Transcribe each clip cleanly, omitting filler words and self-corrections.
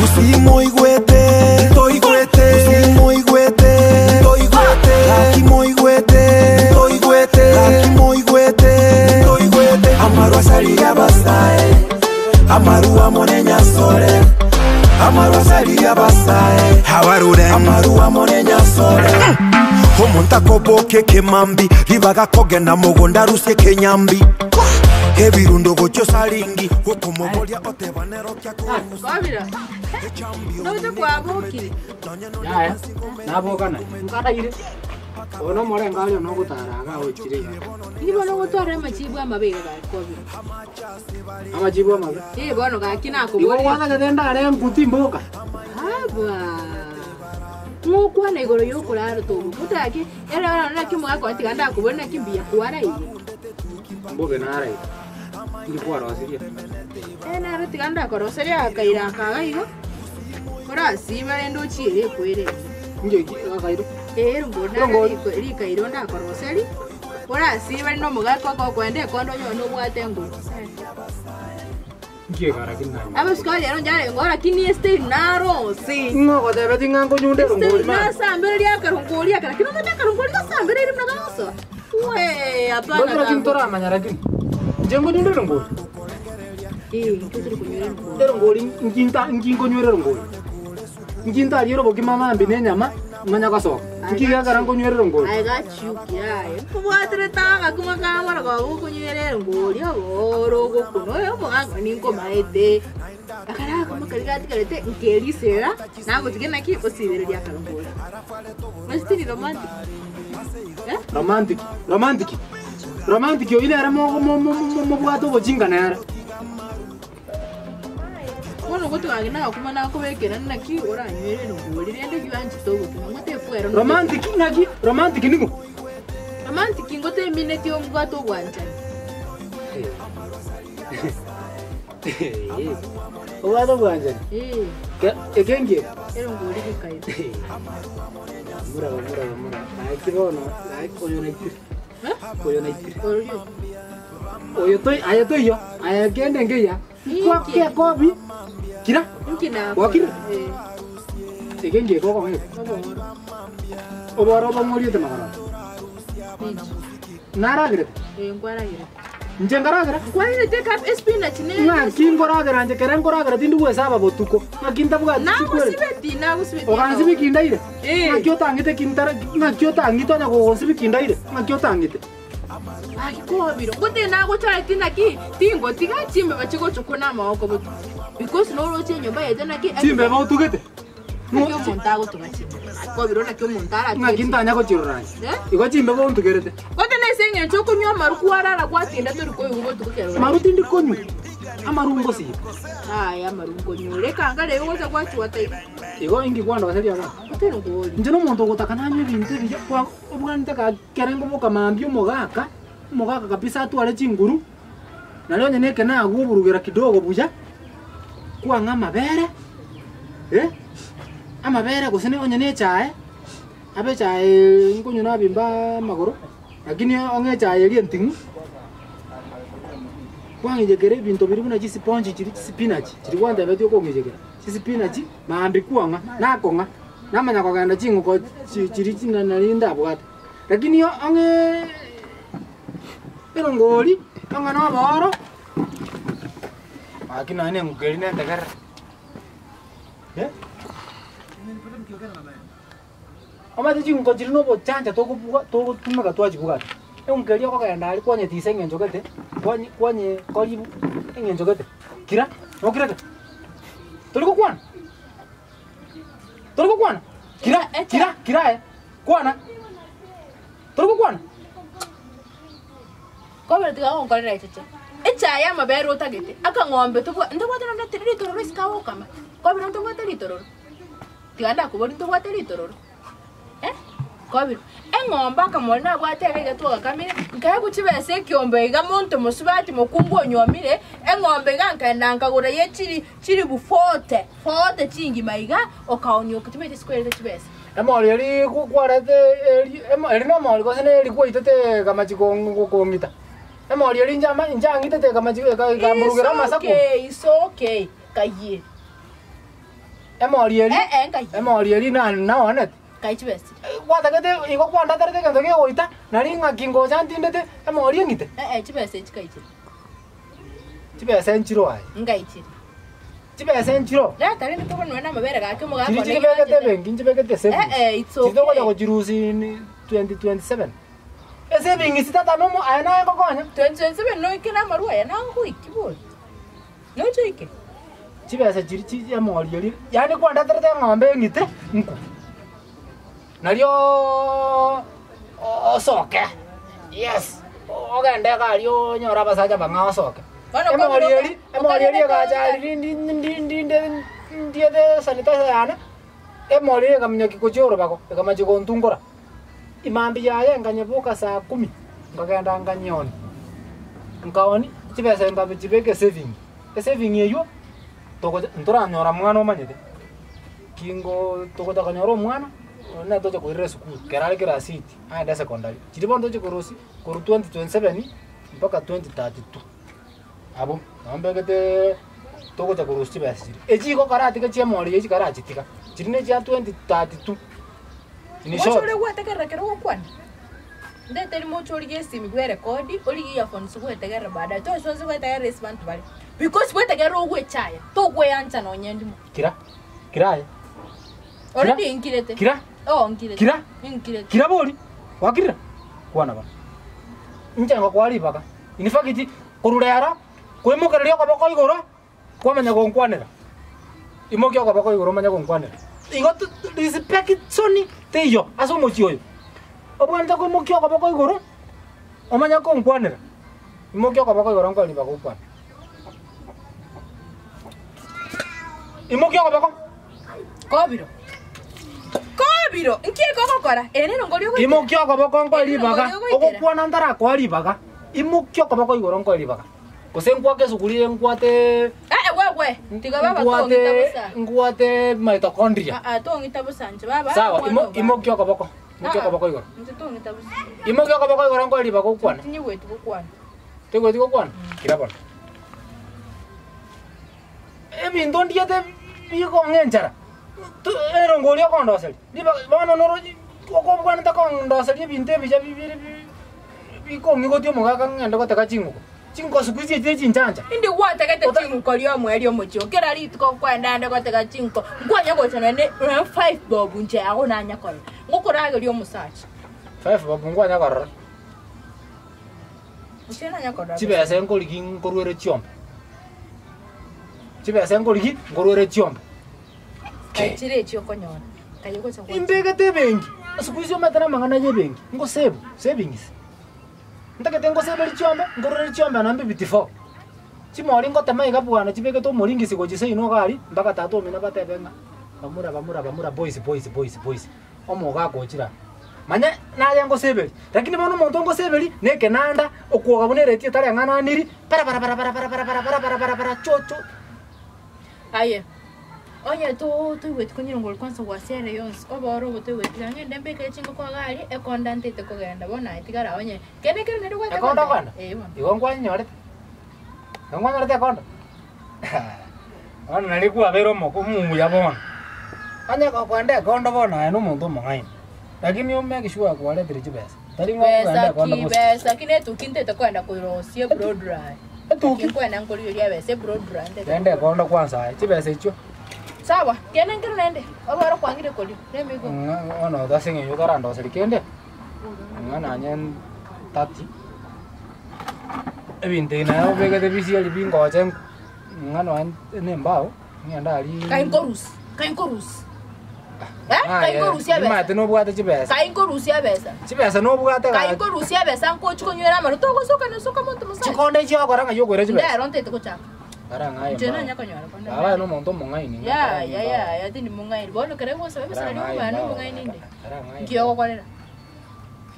Gusii moigwete, toigwete, Gusii moigwete, toigwete, gaki moigwete, toigwete, gaki moigwete, toigwete. Amarwa asaririe abasae, amarwa amo nenyasore, amarwa asaririe abasae, abarure, amarwa amo nenyasore. Omonto akoboka ekemambi, ribaga kogenda mogondo arusie ekenyambi. Ebirundo gochia osaringi, gokomoboria oteba nero ki akorusia. Kobira, ndoche kwabokire. Yaya, naboka naye, nkaraire. Oyo nomorengo aria nogotara iga oikire iga. Inki bono ogotwara amachibu amabe iga gaki kobira? Amachibu amabe? Ee bono gaki Igo nakoboria. gwatagete ndare nkuti mboka? Aba! Ng'okwana igoro y'okorara toboka otake ere orore naki omogaka one tiga ndakoborie naki mbuya kwaraire. Mbobe naraire. Inki kwarosirie? Ee naro tiga ndakoroseria akaira aka iga igo, korasiba rende ochiere ekwere ime. Inki eki gakairo? Ee rongori naro riko- rikairo ndakoroseria, korasiba rende omogaka okoenda ekondo onyore nobwate enguru. Inki ekara ki nanywa? Abasukari ero njarenge oo lakini esteri naro onsi. Ng'o ogotebetie ng'a nkonyunda erongori Esteri mambia? nasambereria akarongori aka lakini omanyete akarongori gasambereiri buna gagosoa. Wee hapana Mbwatera lakini tambo. toramanya lakini. Inche nkonyunda erongori? Eh, intwe turi konywera erongori. Erongori nki nta nki nkonywera erongori? Nki ntariere obokima mambia na enyama manya gosoka? Nki gekera nkonywera erongori? Aye gachiuki aye nkobwaterete agakima ka marogoba okonywera erongori obooro ogokuna oyo omogaka ninkomaete. Akare akamo karia gatigarete nkerisera nagotiga naki osibereria akarongori. Omanyete tindi romantic? Eh? Romantic, romantic, romantic oyio nere mo- mo- mo- mo- mobwate obochinga nere. Bono gotoka nagokuma nakobekera naki oranywere erongori rende gianchete obokima ngote ero Romantic ng'aki? Romantic ning'o? Romantic ngotemineti obwate obwanchani. Obwate obwanchani? Ee. Ke- eke nki eke? Erongori rikairo. Muraba muraba muraba. Gaki bono, gaki oyo naitire. Oyo naitire. Ororio. Oyo toi aye toiyo. Aye kende nkeiya. Inki? Gekobi. Kira. Inki nakora? Gwakire? Eh. Eke nki eke okong'eta? Oboro. Oboro obong'oriete magoro. Ninki? Naragerete? Eh, nkwaragerete. Inche nkaragera? Nkwarerete ekabi espinach ne Ng'aki nkoragera inche kere nkoragera tindi gwesaba botuko. Ng'aki ntabwati chikweri. Nagosibeti, nagosibeti. Ogansibi ki ndaire? Eh. Ng'aki otang'ite ki ntara ng'aki otang'ite onya gogonsibi ki ndaire? Ng'aki otang'ite? Gaki kobiro. Ngote nagochaeti naki tingotiga chimbeba chigochokwa na amagoko botuko. Because noroche enyomba yaito naki Chimbeba otugete? Naki omonto agotuga chimbeba. Kobiro naki omonto aratuge Ng'aki chimbeba. ntanya gochirora inche. Eh? Igo chimbeba ontugerete. Gote nase eng'encho okonywa amaru kwarara gwatinda tori koigwa botuko kero ore. Maru tindi konywa, amaru ngosiba. Aya amaru nkonywa ore ekanga rero gocha gwachwata iga. Igo inki kwandoseria abana? Gote nkori. Inche nomonto ogotaka nanywe ebinto ebiya kwa obwanete gaki kere nkoboka mambia omogaka, omogaka kabisa atware chinguru, nario onye na ekenagwa oburugera kidogo buya, kwang'a amabere, eh, amabere gose ne onye na echae, abe echae nkonywa nabimba amagoro, lakini ong'e echae eria enting'u, kwang'iyekera ebinto biria buna chisponge chiria chisipinachi chiria gwantebetie okong'iyekera, chisipinachi mambia kwang'a, nakong'a, namanya kogenda ching'uko chi chiria ching'a nari ndabwate. Lakini ong'e erongori, ong'e na obooro, gaki nonya na eng'uko eria nentegerere eh. Omanyete ching'uko chiria na obochancha tokobua togotumeka twachibwata, eng'uko eria okogenda aria kwanyetisa eng'encho gete, kwanye kwanye koribu eng'encho gete, kira, nokirete? Tori gokwana? Tori gokwana? Kira, kira, kira aye, kwana, tori gokwana? Kobere tiga gonkorera echeche. Echae y'amabere otagete, akang'ombe tobwa ntobwate nonde tiri ritororo isiko agokama, kobere ntobwate ritororo. Tiga ndakoborie ntobwate ritororo eh, kobere eng'ombe akamori nabwate iga iga twagakamire, nkaegwa chibesa ekiombe iga monto mosubati mokungu onyuomire, eng'ombe iga nkaenda nkagora ye chiri chiribu forty, forty chingima iga, okaonia oka timanyeti ase kwerete chibesa. Emori eria kwarete eri emo eri nomori gose neri kwaitete ekamachi kong kong'ita? Emori eria inche ama inche ang'itete ekamachi eka ekamburugera It's amasaku. okay, it's okay, kayie. Emori eria, Eh, eh, nkai. emori eria na naonete. Nkai chibesa chiria. Gwatagete igo kwandaterete egento kegoita, nari ng'aki ngocha ntindete emori eng'ite. Eh, eh, chibesa echi kai chire. Chibesa enchiro aye. Nkai chire. Chibesa enchiro. Reta rende tokore nonya na amabere gaki omogaka Chiri one chiribegete gianchete. ebenki nchibegete savings. Eh, eh, it's okay. Chiri togocha gochirusia in 2027. Esavings tata nomo aye naye ngokonya. 2027 noike na amarwa aya nagoiki bori. Noche oike. Chibesa chiri chi emori eria, yaani kwandeterete eng'ombe eng'ite nku. Nario osoke, yes, ogende iga aria onyore abasacha bang'ao osoke. Bono Emori kwabire eria, emori eria oka- egacha aria ndi ndi ndi ndi ndiete sanitizer yane, emori eria ekaminyokia gochia orobago, ekamachia gontungora. Imambia yaye nkanyeboka saa kumi, nkagenda nkanyeonia, nkaonia, chibesa nkabichibeka esaving, esaving eywo, togocha ntoranyora mwana omanyete, kingo togocha konyora omwana, oyo nere tocha koirera esukuru, kero are class eight, aende esekondari. Chiria bono toche korosia, korwa 2027 mpaka 2032, abwo nabo mbegeteeee togocha korusia chibesa chiria. Echi igo karatiga chiemori echi karachitiga, chiria na echia 2032. In short. Moche ore gwetegerera kero ogokwana? Ndeteri moche origie esimi bwerekodi, origie earphones bwetegerere baadaye. Tosoe ase gwetegerera ase banto bare. Because bwetegerera ogwechaya, tokweancha nonye ndimo. Kira, kira aye. Already nkirete. Kira. Oo nkirete. Kira. Nkirete. Kira bori, gwakirire? Kwana bono. Inche ngokoa ribaga. In fact, korwa rero, koimokereria okoboko igoro, kwamanya gonkwanera. Imokia okoboko igoro omanye gonkwanera. Igo to respectsoni teiyo ase omochie oyo. Obwenerete koimokia okoboko igoro, omanye konkwanera. Imokia okoboko igoro nkoe ribaga okwane. Imokia okoboko. Kobiro. Kobiro! Nki eke ogokora? Ere nero ngoria ogoitera. Imokia okoboko nkoe Ere ribaga. nongoria ogoitera. Ogokwana ntarakoa ribaga. Imokia okoboko igoro nkoe ribaga. Gose nkwake esuguri eye nkwate Eh, eh, wewe, tiga baba nkwate tong'ita bosa. nkwate mitochondria. Ah, ah, tong'ita bosa inche baba. Sawa, omwana imo o baba. imokia okoboko. Imokia Ah, ah, okoboko igoro. Inche tong'ita bosa. Imokia okoboko igoro nkoe ribaga okwane. Tinyigweti gokwana. Toigweti gokwana? Kira bono. Ebinto ndiete bikong'a enchara, to- erongo oria okondoseria, ribaga bono noroche okobwanete kondoseria ebinto ebiya bibere bi bikong'igotia omogaka ng'ende gotega ching'uko, ching'uko siku hizi echi chinchancha. Indi gwategete Ota- ching'uko ri'omoerio omochie oo, kera rituko nkwenda ande gotega ching'uko, nkwanya gocha nonye nonye five bob inche yago nanya korora, ngokorageria omosacha. Five bob nkwanya korora. Inche nanya korora bosa. Chibesa nkorigi nkoruere chiombe. Chibesa nkorigi nkoruere chiombe. Kai chire echi okonyora. Kai ogocha gwacha. Imbegete ebenki, siku hizi omanyete na amang'ana ya ebenki, ngosave, savings. Ntagete ngosaveri chiombe, nkorure chiombe nonye bibiti four. Chimori ngotema iga bwana chibegete omoringisi gochia seino iga aria, mpaka tata omino batebe ng'a bamura bamura bamura boys boys boys boys, omogaka ochire aa. Manya naye ngoseveri, lakini bono omonto ngoseveri na ekenanda, okwoga buna ereti etareng'ananiri, bara bara bara bara bara bara bara bara bara bara bara cho cho. Aye, onye to toigweti konyirongora kwansa gwasere yonsi, oboro obo toigweti iga ng'ende mbekere chingoko iga aria, ekonda ntaete kogenda bono aye tigara onye kende kere naende gwete Ekonda kogenda. okogenda? Eh bono. Igo nkwanyorete? Igo nkwanyorete ekonda? Bono nari kwabeire omoko omuya bono. Onye gokoenda ekondo bono aye nomonto omong'aini, lakini o make sure kwaretire chibesa, tari ng'a okogenda Besa ekondo ki bosa. besa ki netuki ntaete kogenda koirosia ebro dry. Etuki? Naki nkoenda nkorigeria ebesa ebro dry ntaete Genda ekondo kwansa aye, chibesa echio. Sawa, kende nkere naende, oboro kwangire koria, remigo. Ng'a bono ase eng'encho otarandoseria kende, ng'a nanye ntati, ebinto ebi naye obegete bisieri bingoche ng'a nonye na embao, ng'ende aria. Kai nkorusia, kai nkorusia. Eh, kai Aye, nkorusia ebesa. nimanyete nobwate chibesa. Kai nkorusia ebesa. Chibesa nobwate Kai gaki. nkorusia ebesa nkochi konywera amarwa, togosoka nosoka monto mosacha. Chikonde echi ogokora ng'ai okoira chibesa. Ndero ntaete gochaka. Ara ng'aye Inche embao. nanya konyora konde. Baba aye nomonto omong'aini ng'a Ya, ara ng'aye ya, embao. ya, ya, tindi mong'aini. Bono kere gosaba ebesa Ara nari ng'aye okomanya embao, nomong'aini inde. ara ng'aye Nki embao. ogokorera?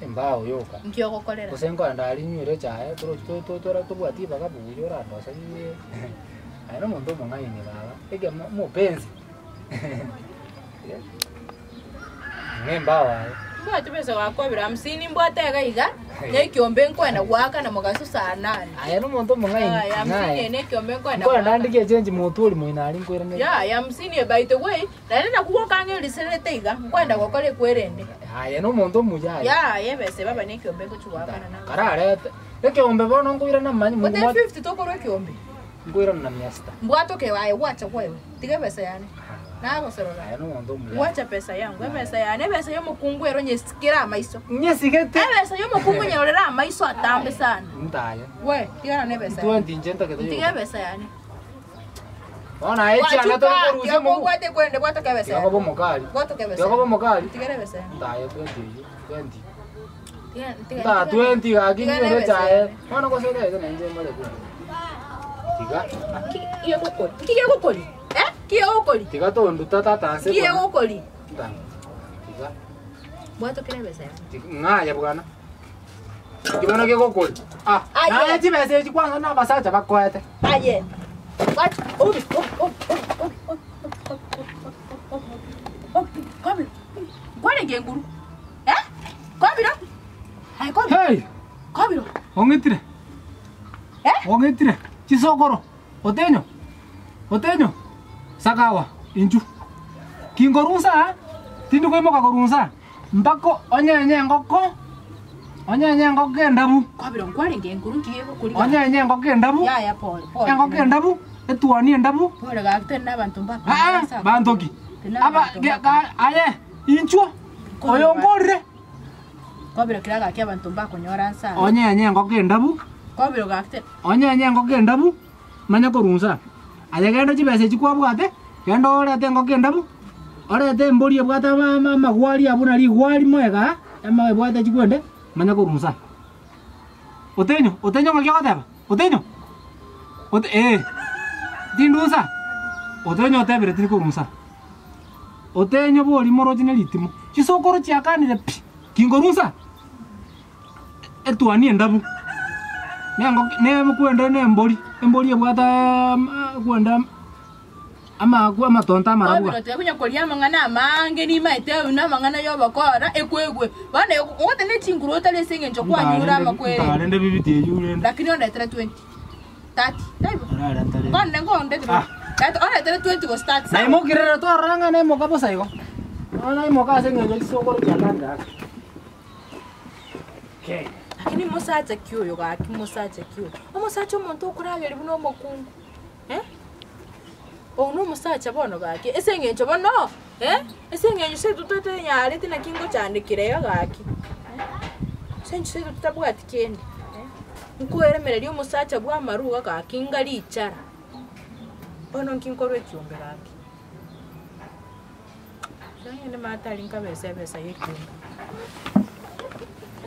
Embao yoka. Nki ogokorera? Gose nkoenda aria nywere echae torochi to- to- tora tobwati ribaga buya orandoserie aye nomonto omong'aini baba, ekemo omopenzi ng'a embao aye. Timbwati besa gakobera hamsini mbwate iga iga, na ekiombe nkoenda goakana mogaso saa nane. Aye nomonto omong'aini. Yaya, hamsini Ng'aye. eye na ekiombe nkoenda Nkoenda goakana. ndike echenji motwe ori moino aria nkoiranerie. Yaya, hamsini eye by the way, naende nakwo gokang'a erisererete iga, nkoenda gokora ekwerende. Aye nomonto omuya aye. Yaya, ebesa eye baba na ekiombe ngochia goakana nabo. Kararete. Ekeombe bono nkoirana manye Gote mwa 50 tokorwa ekiombe. nkoirana na mia sita. Mbwatoke aye gwacha kwewe, tiga ebesa yane. Nagosorora. Aye nomonto omuya. Gwacha pesa yangu, ebesa yane, ebesa y'omokungu ero nyesikere amaiso. Nyesigete. Ebesa y'omokungu nyorere amaiso atambe sana. Ntaye. We, tigana na ebesa yane. Twenty inche ntagete Ntiga yoka. ebesa yane. Bono aye chianga Gwachuka, tori korusia tiga omogu. kobwate kwende bwatoka ebesa Tiga yane. koba omokali. Bwatoka ebesa Tiga koba yane. omokali. Ntigere ebesa yane. Ntaye 20 eyio. 20. Tiga- tiga- Nta tiga- 20 gaki tiga nyore na ebesa echae. yane. Bono gose ere nainche mbare kure. Tiga. Ki- kegokori? Ki kegokori? Eh? Ki kegokori? Tiga tonduta tata nse. Ki kegokori? Nta. Tiga. Bwatokera ebesa yane. Tiga. Ng'aya bwana. Kibono kegokori. Ah, Aye. naye chibesa echi kwanza na abasacha bakoete. Aye. Wacha. Obi, obi, obi, obi, obi, obi, obi, obi, obi, obi. Kwarenge enguru. Eh? Kobiro. Aye kobiro. Hey, Kobiro. ong'etire. Eh? Ong'etire. Chisokoro. Otenyo. Otenyo. Sakawa. Inchu. Kinkorunsa, tindi koimoka korunsa. Mpaka onyenye engoko. Onyenye engoko endabu. Kobiro nkwarenge enguru nkiye gokori. Onyenye engoko endabu. Ya ya pole pole. Engoko endabu. Etuani endabu. Pole gakite na abantu mbaka. Ah, bantoki. Aba ge- ga- aye inchwo. Oyo nkorire. Kobiro kira gaki abantu mbakonyora nsa. Onyenye engoko endabu. Kobiro gakite. Onyenye engoko endabu. Manya korunsa. Aye genda chibesa echi kwabwate, genda orete engoko endabu, orete embori ebwate ama- ama- amagwari abwo nari rigwari moega, ema ebwate chikwende, manya korunsa. Otenyo, otenyo ng'aki ogoteba, otenyo, ote eh, tindunsa, otenyo otebire tiri korunsa. Otenyo bori moroche na ritimo, chisokoro chiakanire pi, kinkorunsa, etuani endabu. Nengo nekwenda na embori, embori ebwate kwenda amaakwa amatonto amarabwa. Kobiro tiga konya koria amang'ana amange nimaete aye na amang'ana ya obokora ekwegwe. Bono ogote ne chinguru otari ase eng'encho kwanyure amakweri. Ntarende bibiti eywo rende. Lakini ondetere 20. 30. Taibo. Orarenta rende. Nkonde nkondetere. Ah. That ondetere 20 go start. sawa. Naimokirere twarora ng'a naimoka bosa igo. Bono naimoka ase eng'encho chisokoro chiakanire ase. Okay. Lakini mosacha ki oyo gaki mosacha ki oyo. Omosacha omonto okorageria buna omokungu. Eh? Oyo na omosacha bono gaki ase eng'encho bono eh, ase eng'encho seito totenyareti naki ngochandekera iga gaki. Eh? Ase eng'encho seito totabwati kende. Eh? Nkoeremereria omosacha bwa amaruga gaki inga richara. Bono nki nkorwa ekiombe gaki. Nonye nimate aria nkabesa ebesa ya ekiombe.